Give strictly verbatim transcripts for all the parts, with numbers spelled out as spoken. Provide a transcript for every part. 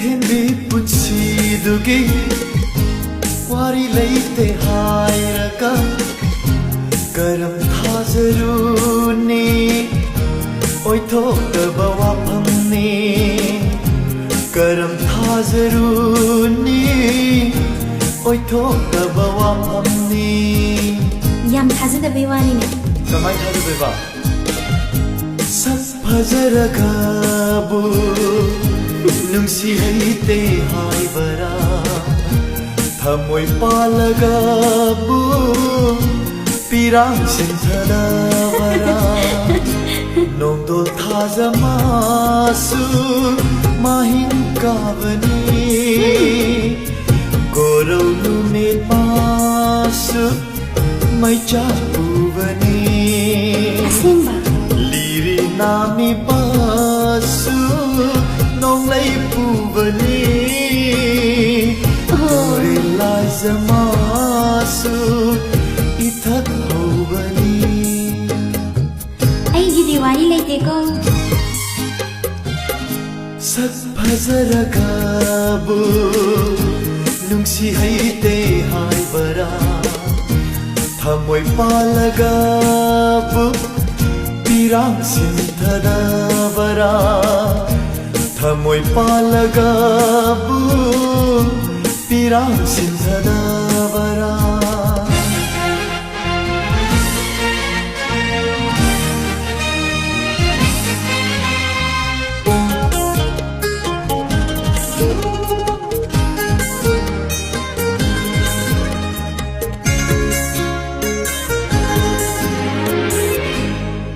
ꯍꯦꯟꯕꯤ ꯄꯨꯟꯁꯤꯗꯨꯒꯤ ꯋꯥꯔꯤ ꯂꯩꯇꯦ ꯍꯥꯏꯔꯒ ꯀꯔꯝ ꯊꯥꯖꯔꯨꯅꯤ? ꯑꯣꯏꯊꯣꯛꯇꯕ ꯋꯥꯐꯝꯅꯤ꯫ ꯀꯔꯝ ꯊꯥꯖꯔꯨꯅꯤ? ꯑꯣꯏꯊꯣꯛꯇꯕ ꯋꯥꯐꯝꯅꯤ꯫ ꯌꯥꯝ ꯊꯥꯖꯗꯕꯩ ꯋꯥꯅꯤꯅꯦ꯫ ꯀꯃꯥꯏ ꯊꯥꯖꯗꯣꯏꯕ? ꯁꯛ ꯐꯖꯔꯒꯕꯨ ꯅꯨꯡꯁꯤ ꯍꯩꯇꯦ ꯍꯥꯏꯕꯔꯥ? ꯊꯃꯣꯏ ꯄꯥꯜꯂꯒꯕꯨ ꯄꯤꯔꯥꯡ ꯁꯤꯟꯊꯗꯕꯔꯥ? ꯅꯣꯡꯗꯣꯜ ꯊꯥꯖ ꯃꯥꯁꯨ ꯃꯍꯤꯡ ꯀꯥꯕꯅꯤ꯫ ꯀꯣꯔꯧ ꯅꯨꯃꯤꯠ ꯃꯥꯁꯨ ꯃꯩꯆꯥꯛ ꯄꯨꯕꯅꯤ꯫ ꯑꯁꯦꯡꯕ? ꯂꯤꯔꯤ ꯅꯥꯃꯤꯕꯁꯨ ꯅꯣꯡꯂꯩ ꯄꯨꯕꯅꯤ꯫ ꯑꯣ꯫ ꯇꯨꯔꯦꯜ ꯂꯥꯏꯖ ꯃꯥꯁꯨ ꯏꯊꯛ ꯍꯧꯕꯅꯤ꯫ ꯑꯩꯒꯤꯗꯤ ꯋꯥꯔꯤ ꯂꯩꯇꯦꯀꯣ꯫ ꯁꯛ ꯐꯖꯔꯒꯕꯨ ꯅꯨꯡꯁꯤ ꯍꯩꯇꯦ ꯍꯥꯏꯕꯔꯥ? ꯊꯃꯣꯏ ꯄꯥꯜꯂꯒꯕꯨ ꯄꯤꯔꯥꯡ ꯁꯤꯟꯊꯗꯕꯔꯥ? ꯊꯃꯣꯏ ꯄꯥꯜꯂꯒꯕꯨ ꯄꯤꯔꯥꯡ ꯁꯤꯟꯊꯗꯕꯔꯥ?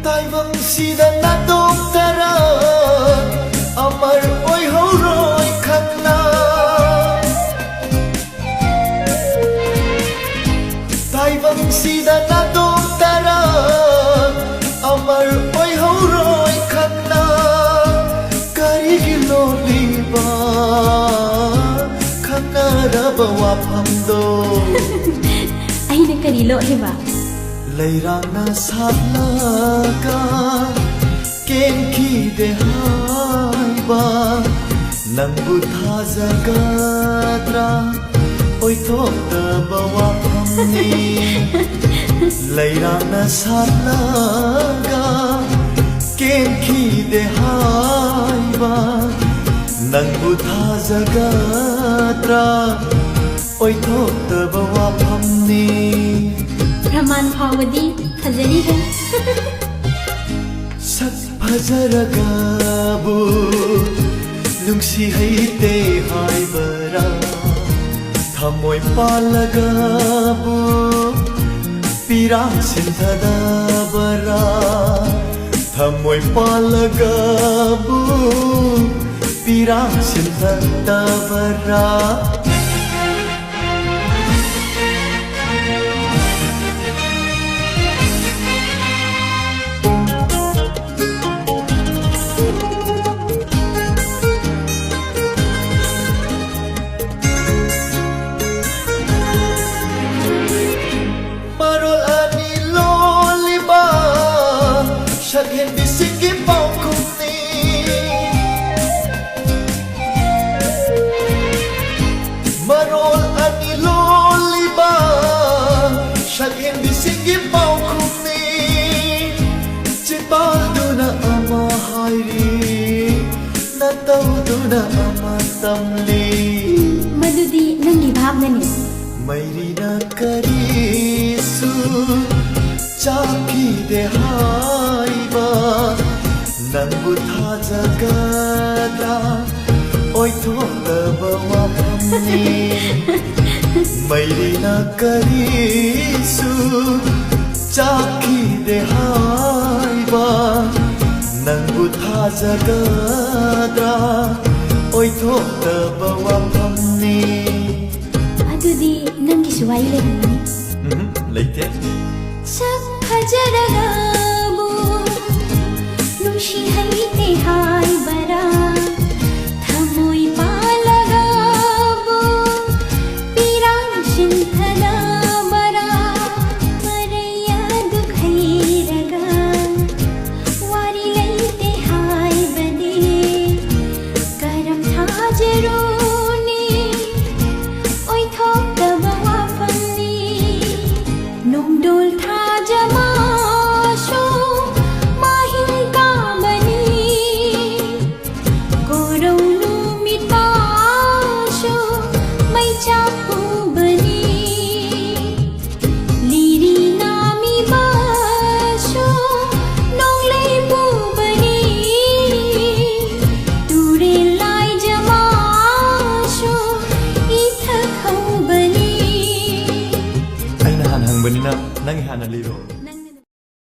ꯇꯥꯏꯕꯪꯁꯤꯗ ꯅꯥꯇꯣꯝꯇꯔ ꯑꯃꯔ ꯑꯣꯏꯍꯧꯔꯣꯏ ꯈꯪꯅ꯫ ꯇꯥꯏꯕꯪꯁꯤꯗ ꯅꯥꯇꯣꯝꯇꯔ ꯑꯃꯔ ꯑꯣꯏꯍꯧꯔꯣꯏ ꯈꯪꯅ꯫ ꯀꯔꯤꯒꯤ ꯂꯣꯠꯂꯤꯕ ꯈꯪꯅꯔꯕ ꯋꯥꯐꯝꯗꯣ? ꯑꯩꯅ ꯀꯔꯤ ꯂꯣꯠꯂꯤꯕ? ꯂꯩꯔꯥꯡꯅ ꯁꯥꯠꯂꯒ ꯀꯦꯟꯈꯤꯗꯦ ꯍꯥꯏꯕ ꯅꯪꯕꯨ ꯊꯥꯖꯒꯗ꯭ꯔꯥ? ꯑꯣꯏꯊꯣꯛꯇꯕ ꯋꯥꯐꯝꯅꯤ꯫ ꯂꯩꯔꯥꯡꯅ ꯁꯥꯠꯂꯒ ꯀꯦꯟꯈꯤꯗꯦ ꯍꯥꯏꯕ꯫ ꯅꯪꯕꯨ ꯊꯥꯖꯒꯗ꯭ꯔꯥ? ꯑꯣꯏꯊꯣꯛꯇꯕ ꯋꯥꯐꯝꯅꯤ꯫ ꯄ꯭ꯔꯃꯥꯟ ꯐꯥꯎꯕꯗꯤ ꯐꯖꯔꯤꯍꯦ꯫ ꯁꯛ ꯐꯖꯔꯒꯕꯨ ꯅꯨꯡꯁꯤ ꯍꯩꯇꯦ ꯍꯥꯏꯕꯔꯥ? ꯊꯃꯣꯏ ꯄꯥꯜꯂꯒꯕꯨ ꯄꯤꯔꯥꯡ ꯁꯤꯟꯊꯗꯕꯔꯥ? ꯊꯃꯣꯏ ꯄꯥꯜꯂꯒꯕꯨ ꯄꯤꯔꯥꯡ ꯁꯤꯟꯊꯗꯕꯔꯥ? ꯃꯔꯣꯜ ꯑꯅꯤ ꯂꯣꯜꯂꯤꯕ ꯁꯛꯍꯦꯟꯕꯤꯁꯤꯡꯒꯤ ꯄꯥꯎꯈꯨꯝꯅꯤ꯫ ꯃꯔꯣꯜ ꯑꯅꯤ ꯂꯣꯜꯂꯤꯕ ꯁꯛꯍꯦꯟꯕꯤꯁꯤꯡꯒꯤ ꯄꯥꯎꯈꯨꯝꯅꯤ꯫ ꯆꯤꯟꯕꯥꯜꯗꯨꯅ ꯑꯃ ꯍꯥꯏꯔꯤ, ꯅꯇꯧꯗꯨꯅ ꯑꯃ ꯇꯝꯂꯤ꯫ ꯃꯗꯨꯗꯤ ꯅꯪꯒꯤ ꯚꯥꯞꯅꯅꯤ꯫ ꯃꯩꯔꯤꯅ ꯀꯔꯤꯁꯨ ꯆꯥꯛꯈꯤꯗꯦ ꯍꯥꯏꯕ ꯅꯪꯕꯨ ꯊꯥꯖꯒꯗ꯭ꯔꯥ? ꯑꯣꯏꯊꯣꯛꯇꯕ ꯋꯥꯐꯝꯅꯤ꯫ ꯃꯩꯔꯤꯅ ꯀꯔꯤꯁꯨ ꯆꯥꯛꯈꯤꯗꯦ ꯍꯥꯏꯕ ꯅꯪꯕꯨ ꯊꯥꯖꯒꯗ꯭ꯔꯥ? ꯑꯣꯏꯊꯣꯛꯇꯕ ꯋꯥꯐꯝꯅꯤ꯫ ꯑꯗꯨꯗꯤ ꯅꯪꯒꯤꯁꯨ ꯋꯥꯔꯤ ꯂꯩꯔꯝꯒꯅꯤ꯫ ꯎꯝ, ꯂꯩꯇꯦ꯫ ꯁꯛ ꯐꯖꯔꯒ